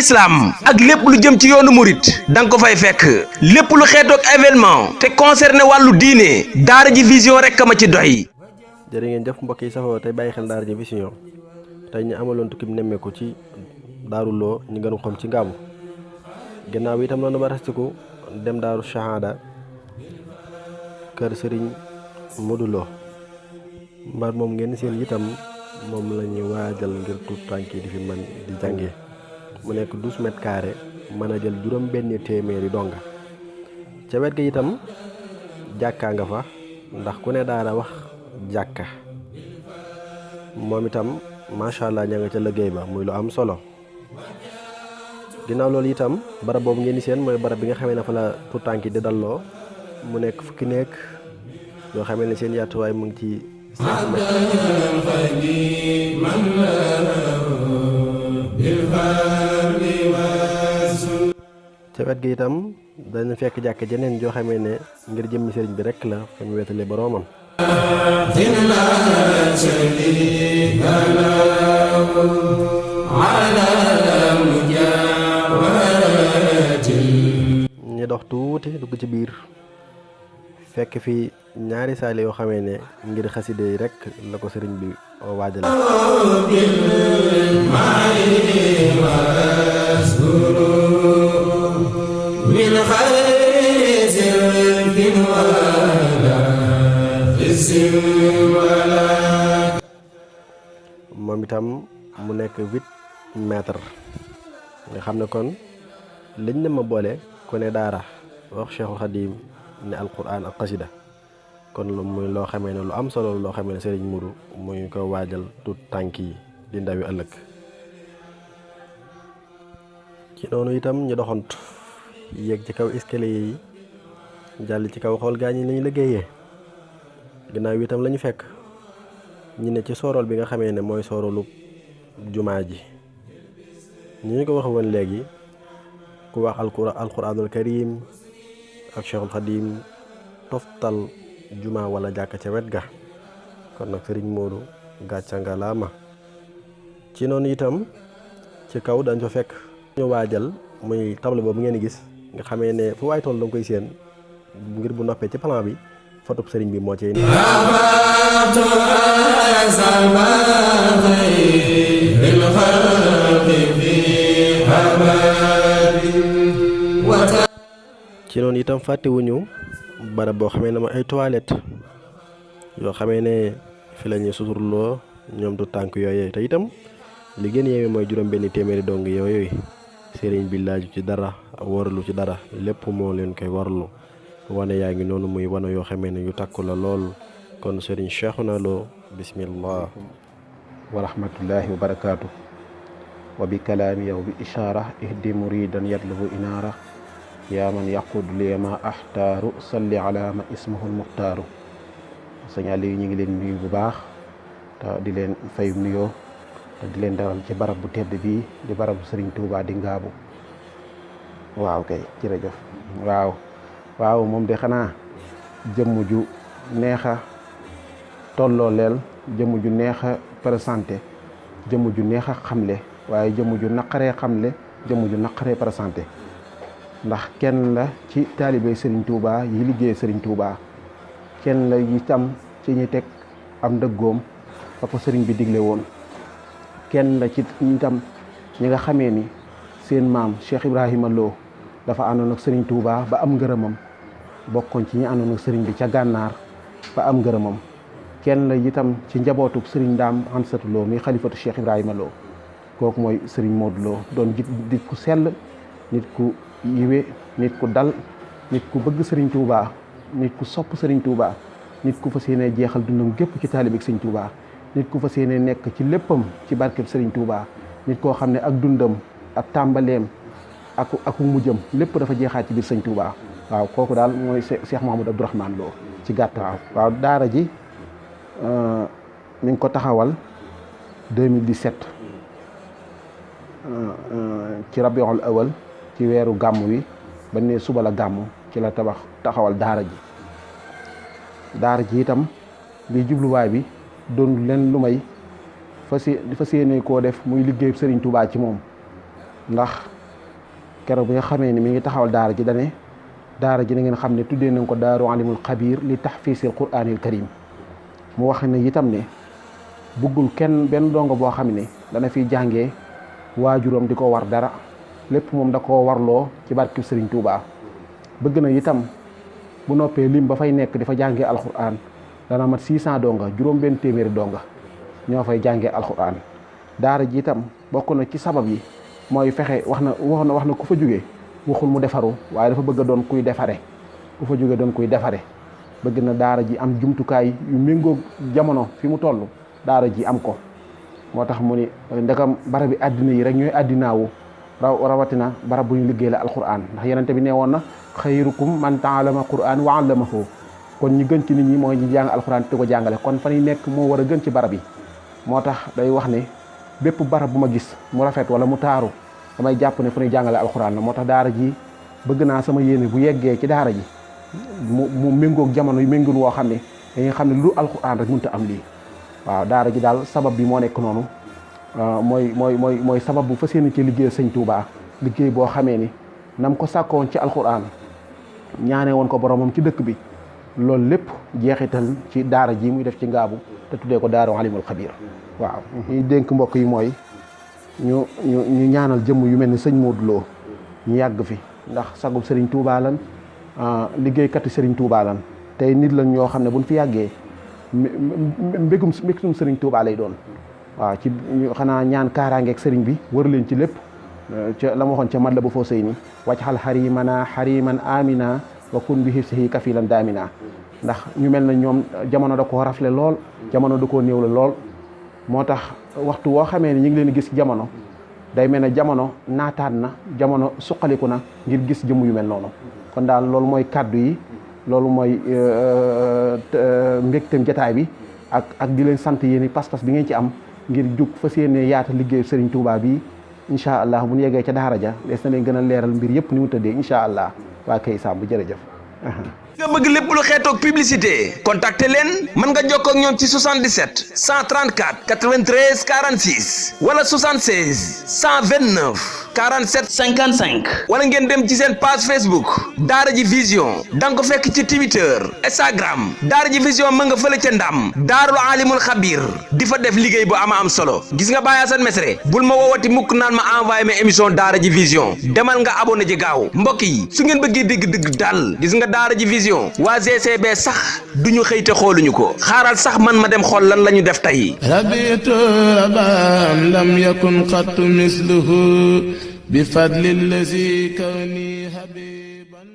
islam ak lépp lu jëm ci yoonu murit danga ko fay fekk lépp lu xeetoog événement te concerné wàllu diine daara ji vision rek ma ci doy. jërë ngeen jëf mbokk yi safoo tey bàyyi xel daara ji vision tey ñu amaloon tukki bi nemmeeku ci Daaru Lo ñu gën a xam ci Ngaabu ginnaaw bi itam noonu ba restiku dem Daaru Shahada kër Serigne Modou Lo mbar moom ngeen seen itam moom la ñuy waajal ngir tuut tànk yi di fi mën di jàngee mu nekk 12 mètres carrés mën a jël juróom benn téeméeri donga ca wet ga itam jàkkaa nga fa ndax ku ne daara wax jàkka moom itam macha allah ña nga ca liggéey ba muy lu am solo ginnaaw loolu itam barab boobu ngeen di seen mooy barab bi nga xamee ne fa la tuut tànk yi di dalloo mu nekk fukki nekk yoo xamee ne seen yaatuwaay mu ngi ci 5 ca wet gi itam dañu fekk jàkk jeneen joo xamee ne ngir jëmmi sëriñ bi rekk la fa mu wetale boroomam ñu dox tuuti dugg ci biir fekk fi ñaari saali yoo xamee ne ngir xaside yi rek la ko sëriñ bi waajal moom itam mu nekk 8 mètres nga xam ne kon liñ ne ma boole ku ne daara wax Cheikhul Khadim ne alquran ak xasida kon lu muy loo xamee ne lu am solo loo xamee ne Serigne Modou muy ko waajal tut tànk yi di ndawi ëllëg ci noonu itam ñu doxant yéeg ci kaw escalier yi jàll ci kaw xool gaañ yi lañu liggéeyee ginnaaw bi itam lañu fekk ñi ne ci soorool bi nga xamee ne mooy sooroolu jumaa ji ñu ko wax woon léegi ku wax alquranul karim ak Cheikhul Khadim toftal juma wala jàkka ca wet ga kon nag Serigne Modou gàcca nga laama ci noonu itam ci kaw dañ fa fekk ñu waajal muy table boobu ngeen gis nga xamee ne fu waay toll da nga koy seen ngir bu noppee ci plan bi fotub Serigne bi moo ci indi ci noonu itam fàttewuñu barab boo xamee ne ma ay toilette yoo xamee ne fi la ñuy suturloo ñoom du tànk yooyu te itam li gën yeewee mooy juróom benn téeméeri dong yooyu sëriñ bi laaju ci dara waralu ci dara lépp moo leen koy warlu wane yaa ngi noonu muy wane yoo xamee ne yu takku la lool kon sëriñ Cheikhouna Lo bismillah wa rahmatullahi wa barakaatu wa bi kalaami yow bi ishaara ihdi muridan yatlubu inaara yaa man yaqud li ma axtaaru salli ala ma ismuhul muxtaaru sëñ Aliou ñu ngi leen nuyu bu baax te di leen fay nuyoo te di leen dalal ci barab bu tedd bii di barabu Serigne Touba di Ngaabu waaw kay jërëjëf waaw moom de xanaa jëmm ju neex a tolloo leel jëmm ju neex a présenté jëmm ju neex a xamle waaye jëmm ju naqaree xamle jëmm ju naqaree présenté ndax kenn la ci taalibe Serigne Touba yi liggéey Serigne Touba kenn la itam ci ñi teg am ndëggoom fa ko Serigne bi digle woon kenn la ci itam ñi nga xamee ni seen maam Cheikh Ibrahima Lo dafa àndoon ak Serigne Touba ba am ngërëmam bokkoon ci ñi àndoon ak Serigne bi ca gànnaar ba am ngërëmam kenn la itam ci njabootu Serigne Ndaam Ansatu Lo mi xalifatu Cheikh Ibrahima Lo kooku mooy Serigne Modou Lo doon nit ku sell nit ku yiwe nit ku dal nit ku bëgg Serigne Touba nit ku sopp Serigne Touba nit ku fas yéene jeexal dundam gépp ci taalibe Serigne Touba nit ku fas yéene nekk ci léppam ci barkeb Serigne Touba nit koo xam ne ak dundam ak tàmbaleem ak mujjam lépp dafa jeexaat ci biir Serigne Touba waaw kooku daal mooy Cheikh Mouhamadou Abdourahmane Lo ci gàttal waaw daara ji mi ngi ko taxawal 2017 ci rabiul awal ci weeru gàmm wi ba ne suba la gàmm ci la taxawal daara ji itam li jubluwaay bi doon leen lu may fas yéene koo def muy liggéey Serigne Touba ci moom ndax keroog bi nga xamee ni mi ngi taxawal daara ji dane daara ji na ngeen xam ne tuddee nañ ko daaru alimul xabir li tahfiisil quraanil karim mu wax ne itam ne buggul kenn benn dongo boo xam ne dana fi jàngee waajuram di ko war dara lépp moom da koo warloo ci barkib Sëriñ Tuubaa bëgg na itam bu noppee lim ba fay nekk di fa jàngee alquran dana mat 600 donga juróom benn téeméeri donga ñoo fay jàngee alquran daara ji itam bokk na ci sabab yi mooy fexe wax na ku fa jógee waxul mu defaru waaye dafa bëgg a doon kuy defare ku fa jógee doon kuy defare bëgg na daara ji am jumtukaay yu méngoog jamono fi mu toll daara ji am ko moo tax mu ni ndekam barabi àddina yi rek ñooy àddinaawu rawatina barab bu ñu liggéey la alquran ndax yenente bi nee woon na xayrukum man taalama quran wa allamahu kon ñi gën ci nit ñi mooy ñi jàng alquran te ko jàngale kon fan yi nekk moo war a gën ci barab yi moo tax day wax ne bépp barab bu ma gis mu rafet wala mu taaru damay jàpp ne fu ñuy jàngale alquran la moo tax daara ji bëgg naa sama yéene bu yeggee ci daara ji mu méngoog jamono yu méngoon woo xam ne dañuy xam ne lu alquran rek mënut a am lii waaw daara ji daal sabab bi moo nekk noonu mooy sabab bu fas yéene ci liggéey sëñ Touba liggéey boo xamee ni nam ko sàkkoon ci alquran ñaane woon ko boromam ci dëkk bi loolu lépp jeexital ci daara ji muy def ci ngaabu te tuddee ko daaru alimul xabir waaw ñuy dénk mbokk yi mooy ñu ñaanal jëmm yu mel ni sëñ Modou Lo ñu yàgg fi ndax sagub Serigne Touba lan liggéeykati Serigne Touba lan tey nit lañ ñoo xam ne buñ fi yàggee mbégum Serigne Touba lay doon waaw ci xanaa ñaan kaaraangeeg Serigne bi wër leen ci lépp ca la ma waxoon ca mat la bu foo sëy ni wàcc xal xarimana xariman amina wa kun bi hifsihi kafilan daamina ndax ñu mel na ñoom jamono da koo rafle lool jamono da koo néew la lool moo tax waxtu woo xamee ne ñu ngi leen gis jamono day mel ne jamono naataan na jamono suqaliku na ngir gis jëmm yu mel noonu kon daal loolu mooy kàddu yi loolu mooy mbégteem jataay bi ak di leen sant yéen pas-pas bi ngeen ci am ngir jug fas yéene yaata liggéey Serigne Touba bi incha allah bu ñu yeggee ca daara ja des na leen gën a leeral mbir yëpp ni mu tëddee incha allah waa kay Samb jërëjëf. nga bëgg lépp lu xeetoog publicité contacter leen mën nga jokkoo ak ñoom ci 77 134 93 46 wala 76 129 47 55 wala ngeen dem ci seen page Facebook Daara J Vision da nga ko fekk ci Twitter Instagram Daara J Vision ma nga fële ca Ndam Daarul Alimul Xabir di fa def liggéey bu ama am solo gis nga Baye Assane Mesre bul ma woowati mukk naan ma envoyé ma émission Daara J Vision demal nga abonné ji gaaw mbokk yi su ngeen bëggee dégg daal gis nga Daara J Vision waa GCB sax duñu xëy te xooluñu ko xaaral sax man ma dem xool lan la ñu def tey rabitu rabam lam yakun qattu misluhu bi fadli allazi kawni habiban